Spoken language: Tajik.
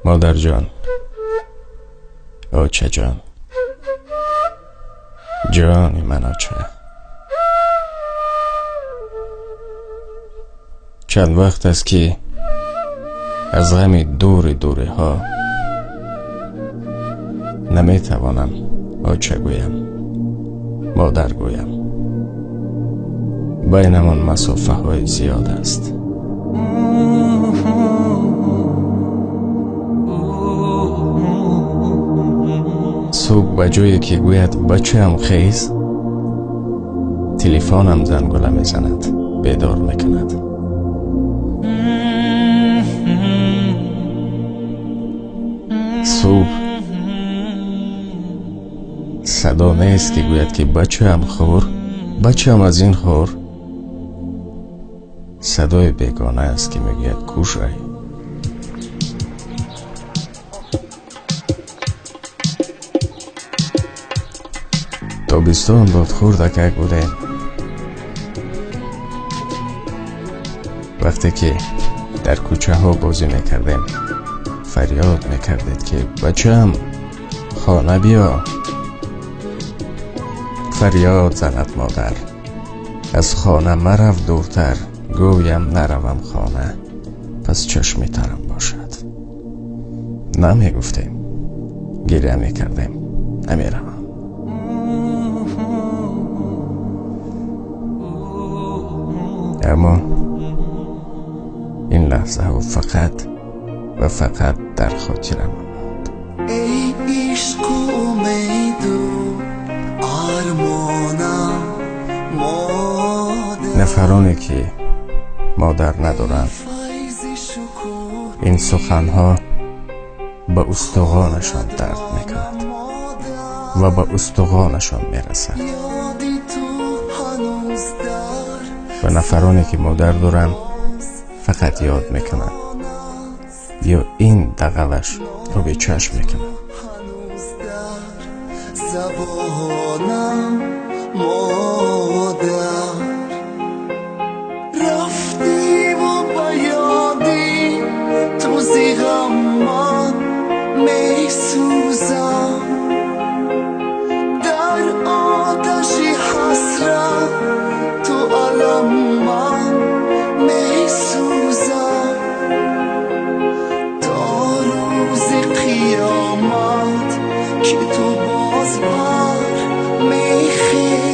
Модарҷон, очаҷон, ҷони ман оча. Чанд вақт аст, ки аз ғами дури дуриҳо наметавонам оча гӯям, модар гӯям. Байнамон масофаҳои зиёд аст. Субҳ ба ҷое ки гӯяд бачаам хез, телефонам зангула мезанад, бедор мекунад. Субҳ садо нест ки гӯяд ки бачаам хӯр, бачаам аз ин хӯр. Садои бегона аст ки мегӯяд кушай. Тобистон буд, хурдакак будем. Вақте ки дар кӯчаҳо бозӣ мекардем, фарёд мекардед ки бачаам хона биё. Фарёд занад модар, аз хона марав дуртар, гӯям наравам хона, пас чашми тарам бошад. Намегуфтем, гиря мекардем, намеравам. Аммо ин лаҳзаҳо фақат ва фақат дар хотирам монд. Эй ишқу умеду армонам, модар. Нафароне ки модар надоранд, ин суханҳо ба устухонашон дард мекунад ва ба устухонашон мерасад. Ва нафароне ки модар доранд фақат ёд мекунанд ё ин дағалаш оби чашм мекунад. Забонам модар, рафтиву ба ёди ту зи ғам ман месӯзам, дар оташи ҳасрат ту алам ман месӯзам, то рӯзи қиёмат ки ту боз бар мехезӣ.